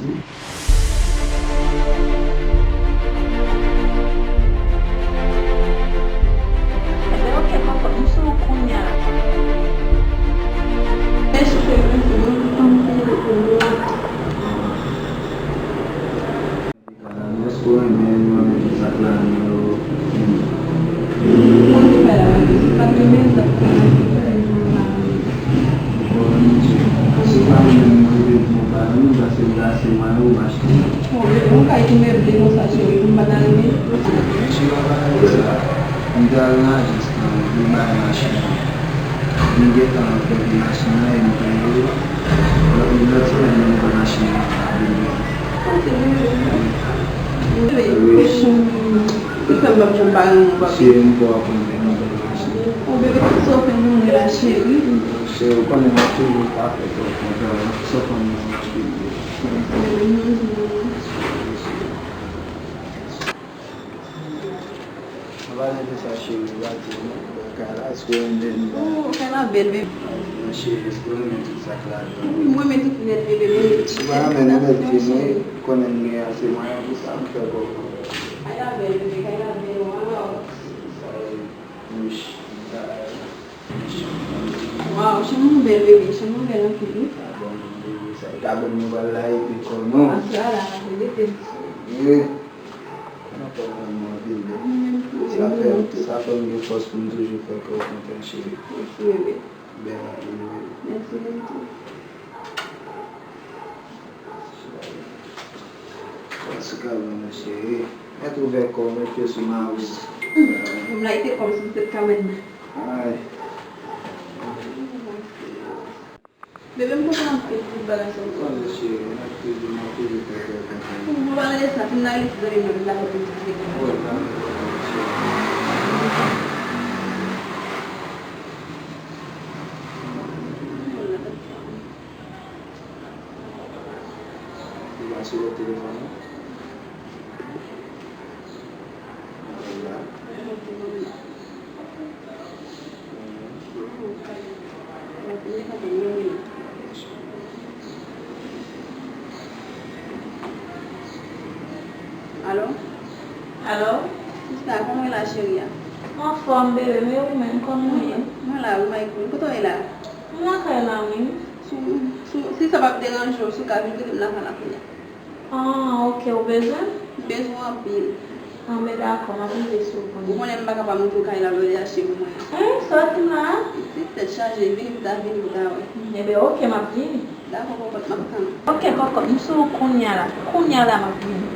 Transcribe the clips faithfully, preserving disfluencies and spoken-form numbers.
Ebyen, ok, kòkòt, m sou ou kounye a. Mèsi, cheri, mèsi. Èske w renmen mwen menm, sa k ladan yo? Mwen te pale avèk li, si pa t renmen, l t ap fè l. Bon, se pa mwen menm ki te di yon bagay, non, paske m ta se mwen, ou m achte. Bon, bebe, yon kay ki meble konsa, cheri, pou m pa ta renmen. Cheri, pa pale de sa. M te al nan ajans lan, m te bay machin nan. M gentan pèdi machin nan e m peye. Lòt, lòt semèn nan, m pran machin nan. Bebe, ou fè m pa janm pa renmen w, papi. Cheri, m pa konn bebe, m pran machin. O bebe, tout sa w fè m, mwen la, cheri. Cheri, ou konnen mwen toujou pa fè twòp kontan, sa w fè m nan mache. Bebe, m nan di w. Ann pale de sa, cheri, pa di non. Kay la, èske w renmen li? Oh, kay la bèl, bebe. Cheri, èske w renmen tout sa k ladan? Wi, mwen renmen tout nèt, bebe, mwen renmen ti chèz. Si w pa renmen nèt, cheri, konnen m gen ase mwayen pou sa, m fè kòb. Kay la bèl, bebe, kay la bèl, waw. Sa e, mouch, sa e, mouch. Waw, chanm ou bèl, bebe, chanm ou bèl anpil, wi. Sa bon, bebe, sa e, ka bon, nou pral la, epi kòman? Ase ala, bebe, te. Wi. Mwen kontan anpil, bebe. Sa fè, sa fè m gen fòs pou m toujou fè kè w kontan, cheri. Mèsi, bebe. Bèl anpil, bebe. Mèsi, bebe. An tou ka, bon, cheri. Mèt ouvè kò w, mèt pye sou mawoz. M la, e te kòmsi m te t ka wè n. Ay. Bebe, m kontan anpil pou bagay sa yo. Konnen cheri, m ap toujou, m ap toujou fè kè w kontan. Pou, pou pale de sa, fin lage ti zanmi mwen, vin lakòz m ti vye. Wi, pa gen pwoblèm, cheri. Li pa sou lòt telefòn nan? Li la. Alo? Alo? Sista, kòman w ye la, cheri a? M anfòm, bebe, men ou menm, kòman w ye? Mwen la wi, my queen. Kote w ye la? M lakay la, wi. Si, si, si sa p ap deranje w, si w ka vin kote m lakay la kounye a. Ah, ok, ou bezwen m? M bezwen w anpil. Anben, dakò, m ap rive sou ou kounye a. Ou konnen m pa ka pa montre w kay la lè w te achte pou mwen an. Hein, sa w ap di m la a? Ti tèt chaje, vini pou ta vini pou ta wè. Enben, ok, m ap vini. Dakò, kòkòt, m ap tann ou. Ok, kòkòt, m sou ou kounye a la. Kounye a la, m ap vini.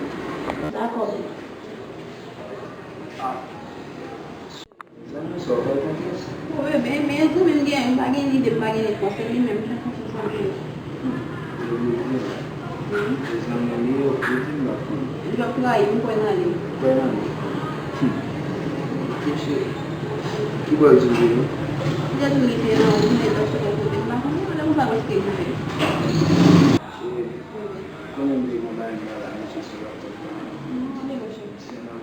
Dakò, bebe. Zanmi, sa w fè l konfyans? O bebe, men zanmi m gen, m pa gen lide, m pa gen lide, paske li menm, m fè konfyans anpil. Yo bezwen la. Wi. E zanmi m li ye, ou di m la pou li. Li p ap trayi m, m kwè nan li. Ou kwè nan li? Hum. Ok, cheri. Ki bò l di w li ye? Li te di m li te nan wout, men lòt kote kote. M pa konnen, lè m pa wè si te rive. Cheri, konnen m te gen yon bagay m pral achte sou laptop la. Non, non, non, cheri. Se nan.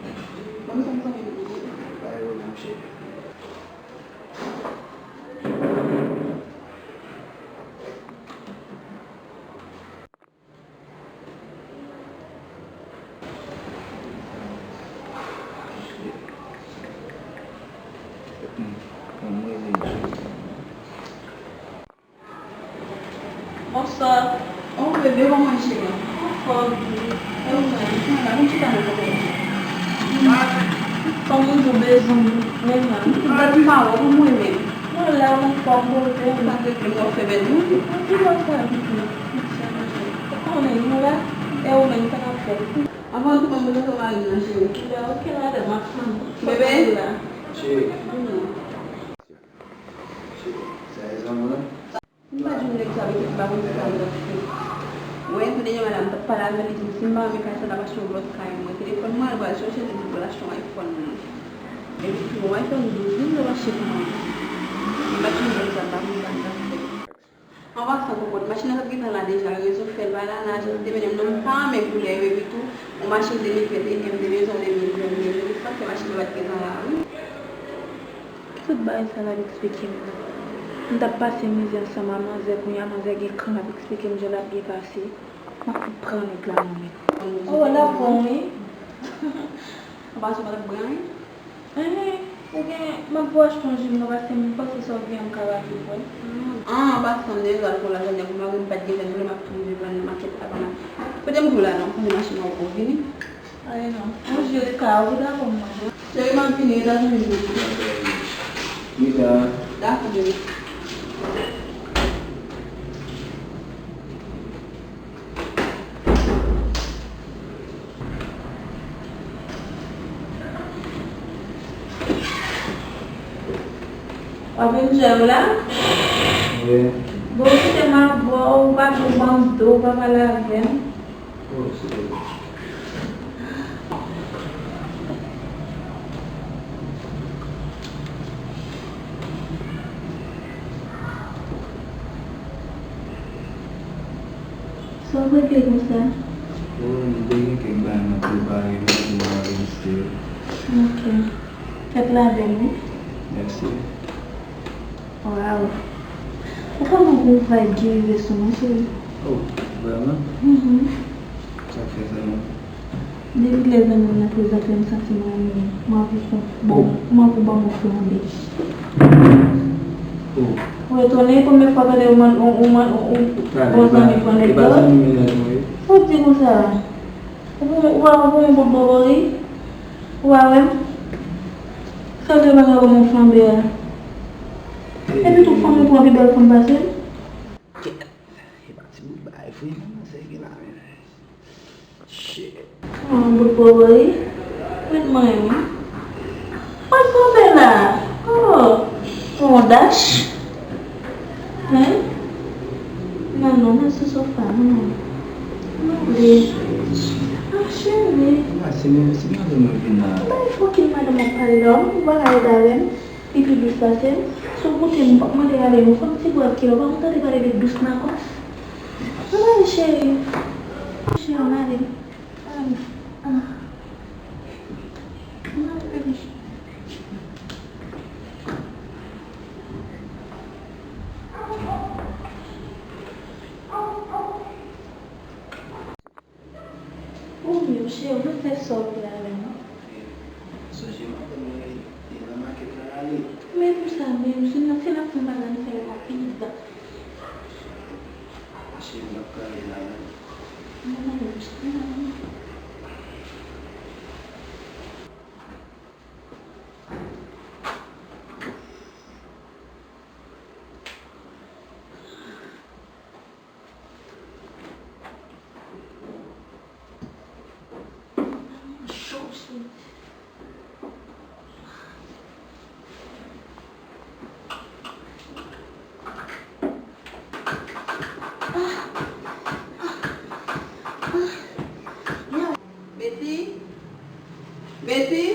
Ban m sa m sanble pou ou. Pa gen pwoblèm, cheri. Bonswa. Oh, bebe, kòman w ye, cheri? Anfòm, wi. E ou menm? Mwen la, vin chita nan kote m. Kòm ou di w bezwen m, men m la. M te bèl pa wè w, kòman w ye menm? Mwen la, m anfòm, poze m. Sa k regle m wè w fè bèl moun? Anpil lòt sa, pitit. Ou konnen nou la, e ou menm, sa n ap fè? Anvan nou tounen, mwen mete w mari m nan, cheri. Bebe, ok, madanm, m ap tann ou. Bebe. Cheri. Vini. Cheri, sa e zanmi w la? M pa di w nèg sa, pitit, m pa konn si sa l t ap fè. Ou wè, tou dènyèman la, m t ap pale avè l, li di m si m pa renmen kay sa, l ap achte yon lòt kay mwen. Telefòn mwen, l pral chèche, li di l pral achte yon iPhone. Epi tou, yon iPhone douz, li vle achte pou mwen. M pa di w nèg sa, m pa konn sa l t ap fè. An pasan, kòkòt, machin nan t ap gentan la deja, rezo fè l pa la, nan ajans li te mennen m, non, m pa renmen koulè yo, epi tou, yon machin de mil venteyen, m te bezwen de mil vennde, se sa k fè machin nan pa t gentan la, wi. Tout bagay sa l ap eksplike m nan. M t ap pase mizè ansanm a manzè, kounye a manzè gen kan l ap eksplike m jan l ap byen pase. M ap fout pran nèg la nan men. Oh, l ap bon, wi. Anba sou pa t ap bran, wi. Enhen, ou gen, m ap pou achte yon jimno paske m panse sa w gen an m ka rache pou l. Ah, anba sou nèg la pou lajan nèg ou mari m pa t gen lè m vle m ap tou rive pran nan makèt la pa la. Kote m di w la non, kounye machin nan ou vini. Ay non, yon je ka ou dakò mwen. Cheri, m ap vini, Etazini. Mita. Dakò, bebe. W ap vin jwenn m la? Wi. Bon, kite m ap bò, ou pa tou ban m do, ou pa pale avè m. Oh, se vre. Sa w regle konsa? Oh, m te gen kèk bagay m ap prepare wi pou m anrejistre yo. Ok. Fèt la bèl, wi. Mèsi. Waw. Ou kòman gon vibe ki rive sou mwen, cheri? Oh, vrèman? Mhm. Sa k fè sa menm? Depi lè zanmi m nan prezante m santi m renmen, m anvi fon, bon, m anvi ban m yon flanbe. Oh. Ou etone, premye fwa tande yon, yon, yon, yon bon zanmi pran nèg dòt? E pa zanmi mennaj mwen ye. Sa w di konsa? Ou, ou, ou, ou yon bout bòbòri? Ou pa wè m? Sa w te pa ka ban m yon flanbe a? Epi tou fanm ou pran pi bèl fanm pase m? Kèt. E pa ti bout bagay vre non, sa ki la menm. Shit. An bout bòbòri. Mèt manyen wi. Mwen tonbe la. Oh. On dash. Hein? Non, non, mwen sou sofa, non. Non, vle. Ah, cheri. Mwen se mwen, se madanm mwen vin la. Bay fokin madanm ap pale la, ou pa ka rete avè m. Li pi dous pase m. Si w koute m, m p ap mande ale yon fòk ti bwa kè, ou pa konn tande pale de dous makòs. Ann ale, cheri. Cheri, ann ale. Ann ale. Ah. Ann ale, bebe. Ou menm, cheri, ou fè sa w vle avè m. Sonje madanm mwen nan makèt la ale. Men pou sa menm, si n ap, si n ap fè bagay, n fè l rapid. Cheri, m ap prale la menm. Non, non, non, non. Betty? Betty?